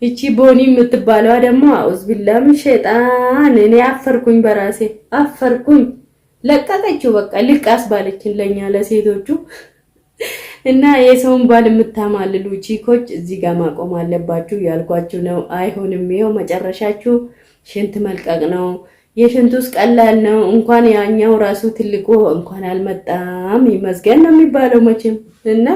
ይቺ ቦኒ የምትባለዋ ደግሞ أعوذ بالله من الشيطان። እኔ አፈርኩኝ፣ በራሴ አፈርኩኝ። ለቀቀችው በቃ ልቃስ ባለችን ለኛ ለሴቶቹ። እና የሰውን ባል የምታማልሉ ቺኮች እዚህ ጋር ማቆም አለባችሁ ያልኳችሁ ነው። አይሆንም። ይኸው መጨረሻችሁ ሽንት መልቀቅ ነው። የሽንቱስ ቀላል ነው። እንኳን ያኛው ራሱ ትልቁ እንኳን አልመጣም ይመዝገን ነው የሚባለው መቼም። እና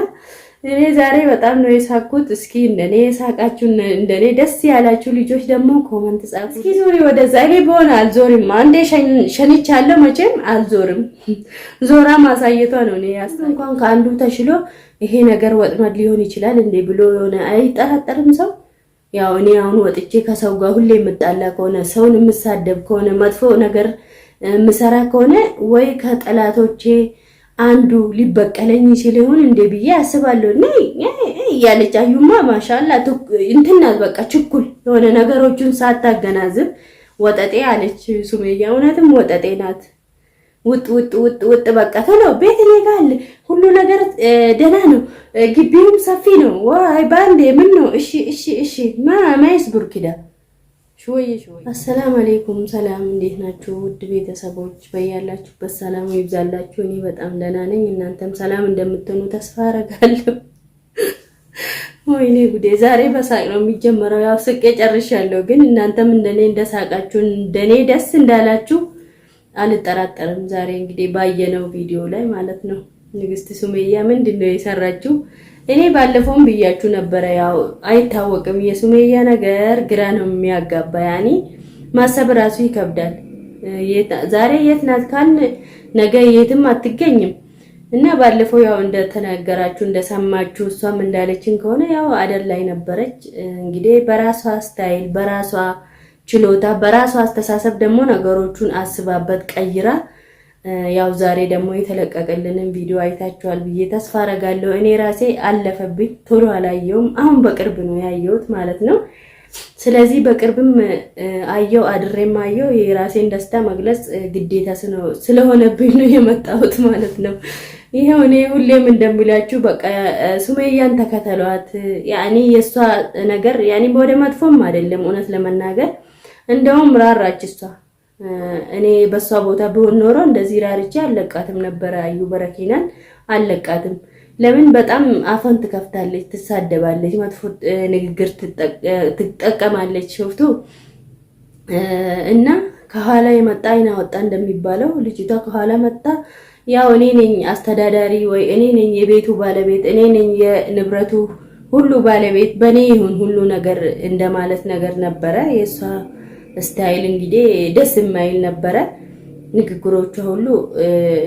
እኔ ዛሬ በጣም ነው የሳኩት። እስኪ እንደኔ የሳቃችሁ እንደኔ ደስ ያላችሁ ልጆች ደግሞ comment ጻፉ። እስኪ ዞሪ ወደዛ። እኔ በሆነ አልዞርም። አንዴ ሸንቻለሁ፣ መቼም አልዞርም። ዞራ ማሳየቷ ነው። እኔ ያስ እንኳን ከአንዱ ተሽሎ ይሄ ነገር ወጥመድ ሊሆን ይችላል እንዴ ብሎ የሆነ አይጠራጠርም ሰው። ያው እኔ አሁን ወጥቼ ከሰው ጋር ሁሌ የምጣላ ከሆነ፣ ሰውን የምሳደብ ከሆነ፣ መጥፎ ነገር የምሰራ ከሆነ ወይ ከጠላቶቼ አንዱ ሊበቀለኝ ይችል ይሆን እንዴ ብዬ አስባለሁ። ነይ እያለች አዩማ ማሻላ እንትን ናት፣ በቃ ችኩል የሆነ ነገሮቹን ሳታገናዝብ ወጠጤ አለች ሱሜያ። እውነትም ወጠጤ ናት። ውጥ ውጥ ውጥ ውጥ በቃ ቶሎ ቤት እኔ ጋር አለ፣ ሁሉ ነገር ደህና ነው፣ ግቢውም ሰፊ ነው። ዋይ ባንዴ ምን ነው? እሺ እሺ እሺ ማ ማይስ ቡርኪዳ ሽወይ ሽወይ። السلام عليكم ሰላም፣ እንዴት ናችሁ ውድ ቤተሰቦች? በያላችሁበት ሰላም ይብዛላችሁ። እኔ በጣም ደህና ነኝ፣ እናንተም ሰላም እንደምትሆኑ ተስፋ አረጋለሁ። ወይኔ ጉዴ ዛሬ በሳቅ ነው የሚጀመረው። ያው ስቄ ጨርሻለሁ፣ ግን እናንተም እንደኔ እንደሳቃችሁ እንደኔ ደስ እንዳላችሁ አልጠራጠርም። ዛሬ እንግዲህ ባየነው ቪዲዮ ላይ ማለት ነው ንግስት ሱሜያ ምንድን ነው የሰራችው? እኔ ባለፈውም ብያችሁ ነበረ። ያው አይታወቅም የሱሜያ ነገር ግራ ነው የሚያጋባ። ያኒ ማሰብ ራሱ ይከብዳል። ዛሬ የት ናት ካልን ነገ የትም አትገኝም። እና ባለፈው ያው እንደተናገራችሁ እንደሰማችሁ እሷም እንዳለችን ከሆነ ያው አደር ላይ ነበረች። እንግዲህ በራሷ style፣ በራሷ ችሎታ፣ በራሷ አስተሳሰብ ደግሞ ነገሮቹን አስባበት ቀይራ ያው ዛሬ ደግሞ የተለቀቀልንን ቪዲዮ አይታችኋል ብዬ ተስፋ አረጋለሁ። እኔ ራሴ አለፈብኝ፣ ቶሎ አላየውም። አሁን በቅርብ ነው ያየሁት ማለት ነው። ስለዚህ በቅርብም አየው አድሬም አየው የራሴን ደስታ መግለጽ ግዴታ ስለሆነብኝ ነው የመጣሁት ማለት ነው። ይኸው እኔ ሁሌም እንደሚላችሁ በቃ ሱሜያን ተከተሏት። ያኒ የእሷ ነገር ያኒ ወደ መጥፎም አይደለም እውነት ለመናገር እንደውም ራራች እሷ። እኔ በእሷ ቦታ ብሆን ኖሮ እንደዚህ ራርቼ አለቃትም ነበረ። አዩ በረኪናን አለቃትም። ለምን በጣም አፏን ትከፍታለች፣ ትሳደባለች፣ መጥፎ ንግግር ትጠቀማለች። شفتوا እና ከኋላ የመጣ አይን አወጣ እንደሚባለው ልጅቷ ከኋላ መጣ። ያው እኔ ነኝ አስተዳዳሪ ወይ እኔ ነኝ የቤቱ ባለቤት፣ እኔ ነኝ የንብረቱ ሁሉ ባለቤት፣ በእኔ ይሁን ሁሉ ነገር እንደማለት ነገር ነበረ የእሷ style። እንግዲህ ደስ የማይል ነበረ። ንግግሮቿ ሁሉ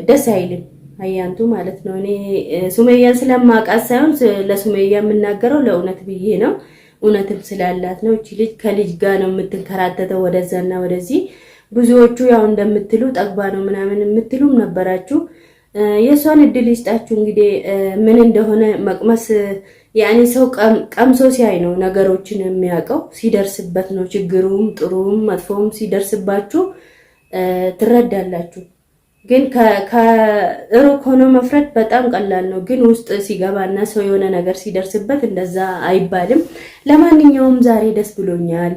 ደስ አይልም። አያንቱ ማለት ነው። እኔ ሱሜያን ስለማውቃት ሳይሆን ለሱሜያ የምናገረው ለእውነት ብዬ ነው። እውነትም ስላላት ነው። እቺ ልጅ ከልጅ ጋር ነው የምትንከራተተው ወደዛና ወደዚህ። ብዙዎቹ ያው እንደምትሉ ጠግባ ነው ምናምን የምትሉም ነበራችሁ። የእሷን እድል ይስጣችሁ። እንግዲህ ምን እንደሆነ መቅመስ ያኔ ሰው ቀምሶ ሲያይ ነው ነገሮችን የሚያውቀው። ሲደርስበት ነው ችግሩም ጥሩም መጥፎም ሲደርስባችሁ ትረዳላችሁ። ግን ከሩቅ ሆኖ መፍረድ በጣም ቀላል ነው። ግን ውስጥ ሲገባና ሰው የሆነ ነገር ሲደርስበት እንደዛ አይባልም። ለማንኛውም ዛሬ ደስ ብሎኛል።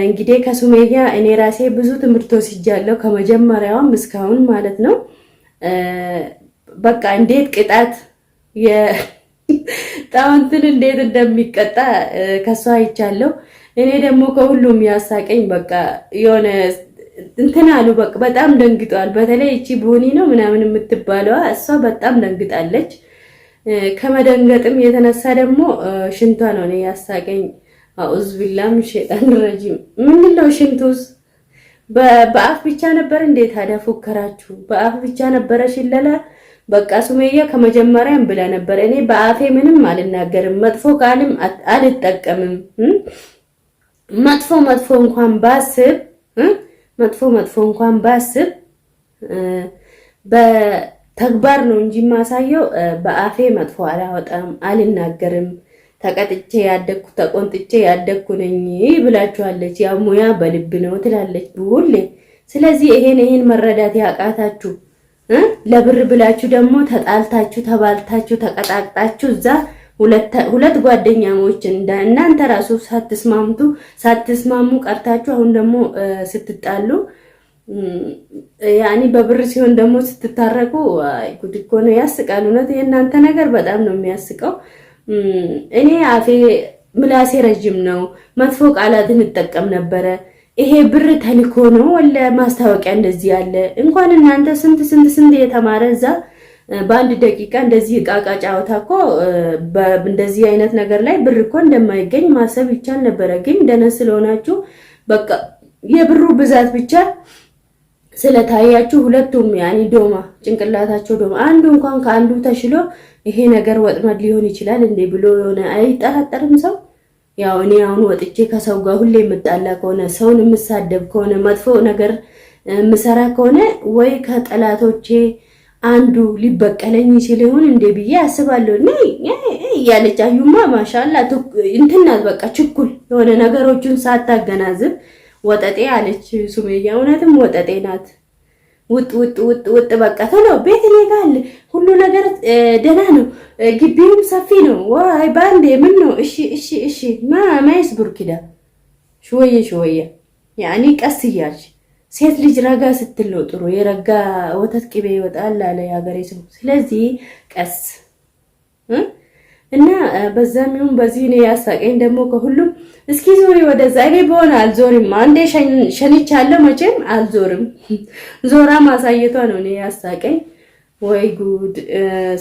እንግዲህ ከሱሜያ እኔ ራሴ ብዙ ትምህርት ወስጃለሁ፣ ከመጀመሪያዋም እስካሁን ማለት ነው። በቃ እንዴት ቅጣት ጣውንትን እንዴት እንደሚቀጣ ከሷ አይቻለሁ። እኔ ደግሞ ከሁሉም ያሳቀኝ በቃ የሆነ እንትን አሉ። በቃ በጣም ደንግጠዋል። በተለይ እቺ ቦኒ ነው ምናምን የምትባለዋ እሷ በጣም ደንግጣለች። ከመደንገጥም የተነሳ ደግሞ ሽንቷ ነው እኔ ያሳቀኝ። أعوذ بالله من الشيطان الرجيم። ምንድነው ሽንቱስ? በአፍ ብቻ ነበር እንዴ ታዲያ ፎከራችሁ? በአፍ ብቻ ነበረ ሽለላ። በቃ ሱሜያ ከመጀመሪያም ብላ ነበር፣ እኔ በአፌ ምንም አልናገርም፣ መጥፎ ቃልም አልጠቀምም። መጥፎ መጥፎ እንኳን ባስብ መጥፎ መጥፎ እንኳን ባስብ በተግባር ነው እንጂ የማሳየው በአፌ መጥፎ አላወጣም፣ አልናገርም። ተቀጥቼ ያደግኩ ተቆንጥቼ ያደግኩ ነኝ ብላችኋለች። ያው ሙያ በልብ ነው ትላለች ሁሌ። ስለዚህ ይሄን ይሄን መረዳት ያቃታችሁ ለብር ብላችሁ ደግሞ ተጣልታችሁ ተባልታችሁ ተቀጣቅጣችሁ እዛ ሁለት ጓደኛሞች እናንተ ራሱ ሳትስማሙ ቀርታችሁ አሁን ደግሞ ስትጣሉ ያኒ በብር ሲሆን ደግሞ ስትታረቁ ጉድ እኮ ነው። ያስቃል። እውነት የእናንተ ነገር በጣም ነው የሚያስቀው። እኔ አፌ ምላሴ ረጅም ነው፣ መጥፎ ቃላትን እንጠቀም ነበረ። ይሄ ብር ተልኮ ነው ወለ ማስታወቂያ እንደዚህ ያለ እንኳን እናንተ ስንት ስንት ስንት የተማረ እዛ በአንድ ደቂቃ እንደዚህ እቃ እቃ ጫወታ እኮ እንደዚህ አይነት ነገር ላይ ብር እኮ እንደማይገኝ ማሰብ ይቻል ነበረ። ግን ደነስ ስለሆናችሁ በቃ የብሩ ብዛት ብቻ ስለታያችሁ ሁለቱም ያኒ ዶማ ጭንቅላታቸው ዶማ፣ አንዱ እንኳን ከአንዱ ተሽሎ ይሄ ነገር ወጥመድ ሊሆን ይችላል እንዴ ብሎ የሆነ አይጠራጠርም ሰው። ያው እኔ አሁን ወጥቼ ከሰው ጋር ሁሌ የምጣላ ከሆነ፣ ሰውን የምሳደብ ከሆነ፣ መጥፎ ነገር የምሰራ ከሆነ ወይ ከጠላቶቼ አንዱ ሊበቀለኝ ይችል ይሆን እንዴ ብዬ አስባለሁ። እያለች አዩማ ማሻላ እንትናት በቃ ችኩል የሆነ ነገሮችን ሳታገናዝብ ወጠጤ አለች ሱሜያ። እውነትም ወጠጤ ናት። ውጥ ውጥ ውጥ ውጥ በቃ ቶሎ ቤት እኔ ጋር አለ፣ ሁሉ ነገር ደህና ነው፣ ግቢውም ሰፊ ነው። ዋይ ባንዴ ምን ነው? እሺ እሺ እሺ ማ ማይስ ቡርኪዳ شوية شوية يعني ቀስ እያልሽ ሴት ልጅ ረጋ ስትል ነው ጥሩ። የረጋ ወተት ቅቤ ይወጣል አለ የሀገሬ ሰው። ስለዚህ ቀስ እና በዛም ይሁን በዚህ እኔ ያሳቀኝ ደግሞ ከሁሉም እስኪ ዞሪ ወደዛ። እኔ በሆነ አልዞርም፣ አንዴ ሸንቻለሁ፣ መቼም አልዞርም። ዞራ ማሳየቷ ነው እኔ ያሳቀኝ። ወይ ጉድ!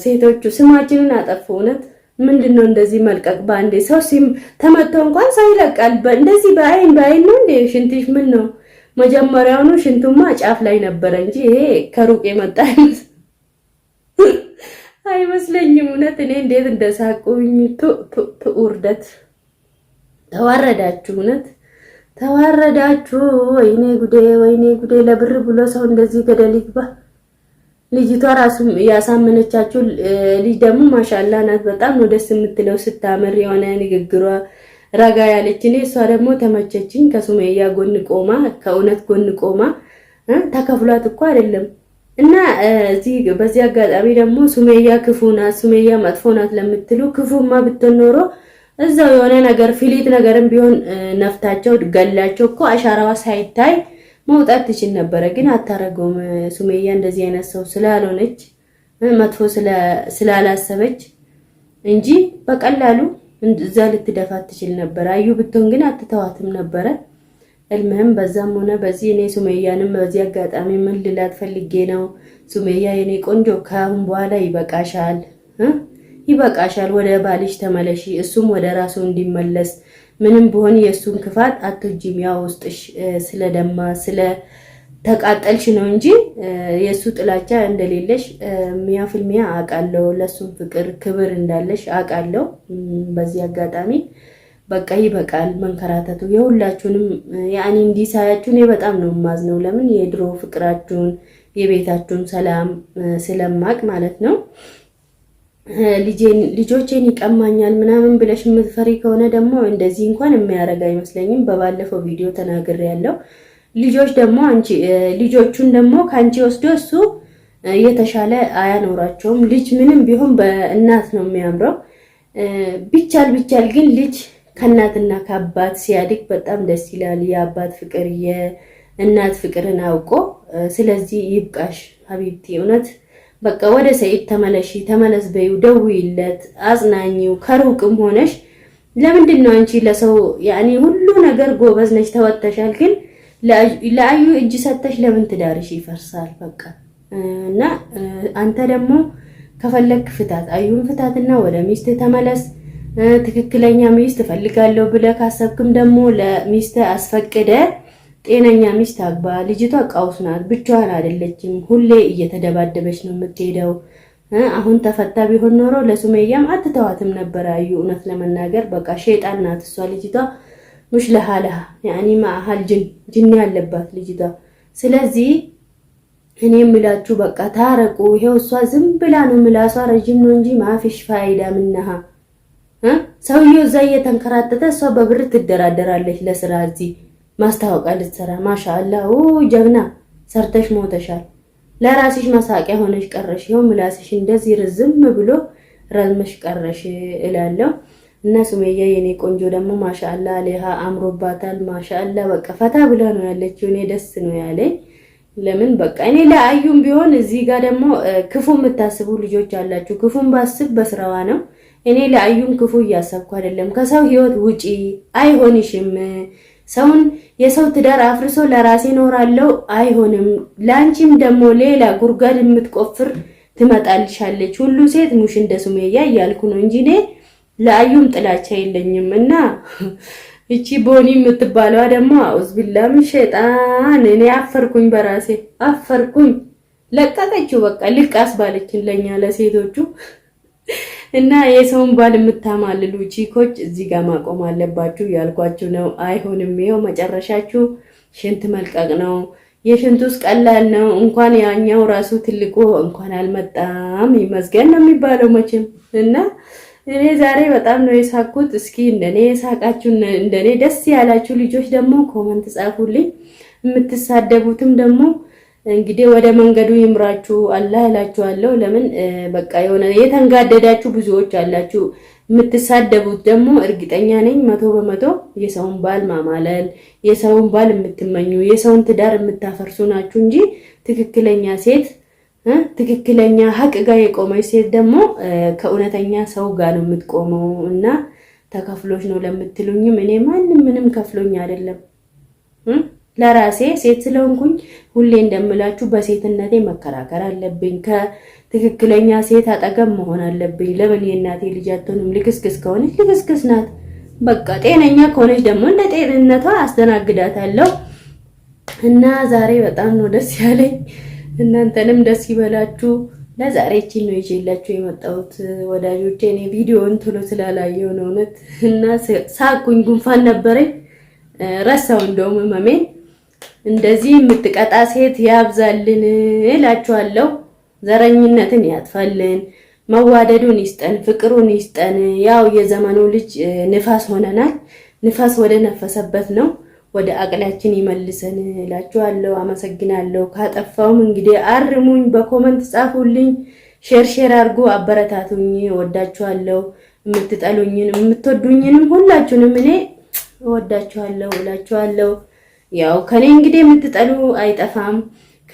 ሴቶቹ ስማችንን አጠፉ። እውነት ምንድን ነው እንደዚህ መልቀቅ በአንዴ? ሰው ሲም ተመቶ እንኳን ሰው ይለቃል። እንደዚህ በአይን በአይን ነው እንዴ ሽንትሽ? ምን ነው መጀመሪያውኑ ሽንቱማ ጫፍ ላይ ነበረ እንጂ ይሄ ከሩቅ የመጣ አይመስለኝም። እውነት እኔ እንዴት እንደሳቁኝ። ውርደት! ተዋረዳችሁ፣ እውነት ተዋረዳችሁ። ወይኔ ጉዴ፣ ወይኔ ጉዴ! ለብር ብሎ ሰው እንደዚህ ገደል ይግባ። ልጅቷ ራሱ ያሳመነቻችሁ ልጅ ደግሞ ማሻላ ናት። በጣም ነው ደስ የምትለው ስታምር፣ የሆነ ንግግሯ ረጋ ያለች። እኔ እሷ ደግሞ ተመቸችኝ። ከሱሜያ ጎን ቆማ፣ ከእውነት ጎን ቆማ ተከፍሏት እኮ አይደለም። እና እዚህ በዚህ አጋጣሚ ደግሞ ሱሜያ ክፉ ናት፣ ሱሜያ መጥፎ ናት ለምትሉ ክፉማ ብትሆን ኖሮ እዛው የሆነ ነገር ፊሊት ነገርም ቢሆን ነፍታቸው ገላቸው እኮ አሻራዋ ሳይታይ መውጣት ትችል ነበረ። ግን አታረገውም። ሱሜያ እንደዚህ አይነት ሰው ስላልሆነች፣ መጥፎ ስላላሰበች እንጂ በቀላሉ እዛ ልትደፋት ትችል ነበረ። አዩ ብትሆን ግን አትተዋትም ነበረ። እልምህም በዛም ሆነ በዚህ እኔ ሱሜያንም በዚህ አጋጣሚ ምን ልላት ፈልጌ ነው፣ ሱሜያ የኔ ቆንጆ ከአሁን በኋላ ይበቃሻል፣ ይበቃሻል። ወደ ባልሽ ተመለሺ፣ እሱም ወደ ራሱ እንዲመለስ። ምንም ቢሆን የእሱን ክፋት አትወጂም። ያው ውስጥሽ ስለደማ ስለተቃጠልሽ ነው እንጂ የእሱ ጥላቻ እንደሌለሽ ሚያ ፊልሚያ አውቃለሁ። ለእሱም ፍቅር ክብር እንዳለሽ አውቃለሁ። በዚህ አጋጣሚ በቃ ይበቃል መንከራተቱ የሁላችሁንም። ያኔ እንዲህ ሳያችሁ እኔ በጣም ነው የማዝነው። ለምን የድሮ ፍቅራችሁን የቤታችሁን ሰላም ስለማቅ ማለት ነው። ልጆቼን ይቀማኛል ምናምን ብለሽ የምትፈሪ ከሆነ ደግሞ እንደዚህ እንኳን የሚያደርግ አይመስለኝም። በባለፈው ቪዲዮ ተናግሬ ያለው ልጆች ደግሞ አንቺ ልጆቹን ደግሞ ከአንቺ ወስዶ እሱ የተሻለ አያኖራቸውም። ልጅ ምንም ቢሆን በእናት ነው የሚያምረው። ቢቻል ቢቻል ግን ልጅ ከእናትና ከአባት ሲያድግ በጣም ደስ ይላል። የአባት ፍቅር የእናት ፍቅርን አውቆ። ስለዚህ ይብቃሽ حبيبتي፣ እውነት በቃ ወደ ሰኢድ ተመለሺ፣ ተመለስ በይው፣ ደውይለት፣ አጽናኚው ከሩቅም ሆነሽ። ለምንድን ነው አንቺ ለሰው ያኔ ሁሉ ነገር ጎበዝ ነሽ፣ ተወጥተሻል። ግን ለአዩ እጅ ሰተሽ ለምን ትዳርሽ ይፈርሳል? በቃ እና አንተ ደግሞ ከፈለክ ፍታት፣ አዩን ፍታትና ወደ ሚስት ተመለስ። ትክክለኛ ሚስት እፈልጋለሁ ብለህ ካሰብክም ደግሞ ለሚስት አስፈቅደ ጤነኛ ሚስት አግባ። ልጅቷ ቀውስ ናት፣ ብቻዋን አይደለችም። ሁሌ እየተደባደበች ነው የምትሄደው። አሁን ተፈታ ቢሆን ኖሮ ለሱሜያም አትተዋትም ነበረ። አዩ እውነት ለመናገር በቃ ሸይጣን ናት እሷ ልጅቷ። مش لحالها يعني معاها ጅን ጅን ያለባት ልጅቷ። ስለዚህ እኔ የምላችሁ በቃ ታረቁ። ይሄው እሷ ዝም ብላ ነው፣ ምላሷ ረጅም ነው እንጂ مافيش فايدة منها። ሰውየው እዛ እየተንከራተተ እሷ በብር ትደራደራለች ለስራ እዚህ ማስታወቂያ ልትሰራ። ማሻአላ ጀግና ሰርተሽ ሞተሻል። ለራስሽ መሳቂያ ሆነሽ ቀረሽ። ይኸው ምላስሽ እንደዚህ ርዝም ብሎ ረዝመሽ ቀረሽ እላለሁ። እና ሱሜያ የኔ ቆንጆ ደግሞ ማሻአላ አለሃ አምሮባታል። ማሻአላ በቃ ፈታ ብላ ነው ያለችው። እኔ ደስ ነው ያለኝ። ለምን በቃ እኔ ለአዩም ቢሆን እዚህ ጋር ደግሞ ክፉ የምታስቡ ልጆች አላችሁ። ክፉን ባስብ በስራዋ ነው። እኔ ለአዩም ክፉ እያሰብኩ አይደለም። ከሰው ህይወት ውጪ አይሆንሽም። ሰውን የሰው ትዳር አፍርሶ ለራሴ እኖራለሁ አይሆንም። ለአንቺም ደግሞ ሌላ ጉድጓድ የምትቆፍር ትመጣልሻለች። ሁሉ ሴት ሙሽ እንደ ሱሜያ እያልኩ ነው እንጂ እኔ ለአዩም ጥላቻ የለኝም። እና እቺ ቦኒ የምትባለዋ ደግሞ أعوذ بالله من الشيطان። እኔ አፈርኩኝ፣ በራሴ አፈርኩኝ። ለቀቀችው በቃ ልቃስ ባለችን ለኛ ለሴቶቹ። እና የሰውን ባል የምታማልሉ ቺኮች እዚህ ጋር ማቆም አለባችሁ ያልኳችሁ ነው። አይሆንም። ይኸው መጨረሻችሁ ሽንት መልቀቅ ነው። የሽንቱስ ቀላል ነው። እንኳን ያኛው ራሱ ትልቁ እንኳን አልመጣም ይመስገን ነው የሚባለው መቼም። እና እኔ ዛሬ በጣም ነው የሳኩት። እስኪ እንደኔ የሳቃችሁ እንደኔ ደስ ያላችሁ ልጆች ደግሞ comment ጻፉልኝ። የምትሳደቡትም ደግሞ እንግዲህ ወደ መንገዱ ይምራችሁ አላህ እላችኋለሁ። ለምን በቃ የሆነ የተንጋደዳችሁ ብዙዎች አላችሁ። የምትሳደቡት ደግሞ እርግጠኛ ነኝ 100% የሰውን ባል ማማለል፣ የሰውን ባል የምትመኙ፣ የሰውን ትዳር የምታፈርሱ ናችሁ እንጂ ትክክለኛ ሴት ትክክለኛ ሀቅ ጋር የቆመች ሴት ደግሞ ከእውነተኛ ሰው ጋር ነው የምትቆመው። እና ተከፍሎች ነው ለምትሉኝም እኔ ማንም ምንም ከፍሎኝ አይደለም። ለራሴ ሴት ስለሆንኩኝ ሁሌ እንደምላችሁ በሴትነቴ መከራከር አለብኝ። ከትክክለኛ ሴት አጠገብ መሆን አለብኝ። ለምን የእናቴ ልጅ አትሆንም? ልክስክስ ከሆነች ልክስክስ ናት። በቃ ጤነኛ ከሆነች ደግሞ እንደ ጤንነቷ አስተናግዳታለሁ። እና ዛሬ በጣም ነው ደስ ያለኝ። እናንተንም ደስ ይበላችሁ። ለዛሬ እቺን ነው ይዤላችሁ የመጣሁት ወዳጆቼ። እኔ ቪዲዮውን ቶሎ ስላላየሁ ነው እውነት። እና ሳኩኝ፣ ጉንፋን ነበረኝ ረሳው እንደውም ህመሜን። እንደዚህ የምትቀጣ ሴት ያብዛልን እላችኋለሁ። ዘረኝነትን ያጥፋልን፣ መዋደዱን ይስጠን፣ ፍቅሩን ይስጠን። ያው የዘመኑ ልጅ ንፋስ ሆነናል። ንፋስ ወደ ነፈሰበት ነው ወደ አቅላችን ይመልሰን እላችኋለሁ። አመሰግናለሁ። ካጠፋውም እንግዲህ አርሙኝ፣ በ comment ጻፉልኝ፣ share share አድርጉ፣ አበረታቱኝ። እወዳችኋለሁ። የምትጠሉኝንም የምትወዱኝንም ሁላችሁንም እኔ እወዳችኋለሁ እላችኋለሁ። ያው ከኔ እንግዲህ የምትጠሉ አይጠፋም።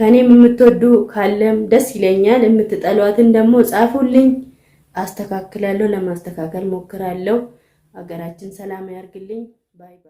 ከኔም የምትወዱ ካለም ደስ ይለኛል። የምትጠሏትን ደግሞ ጻፉልኝ፣ አስተካክላለሁ። ለማስተካከል ሞክራለሁ። ሀገራችን ሰላም ያርግልኝ። bye bye።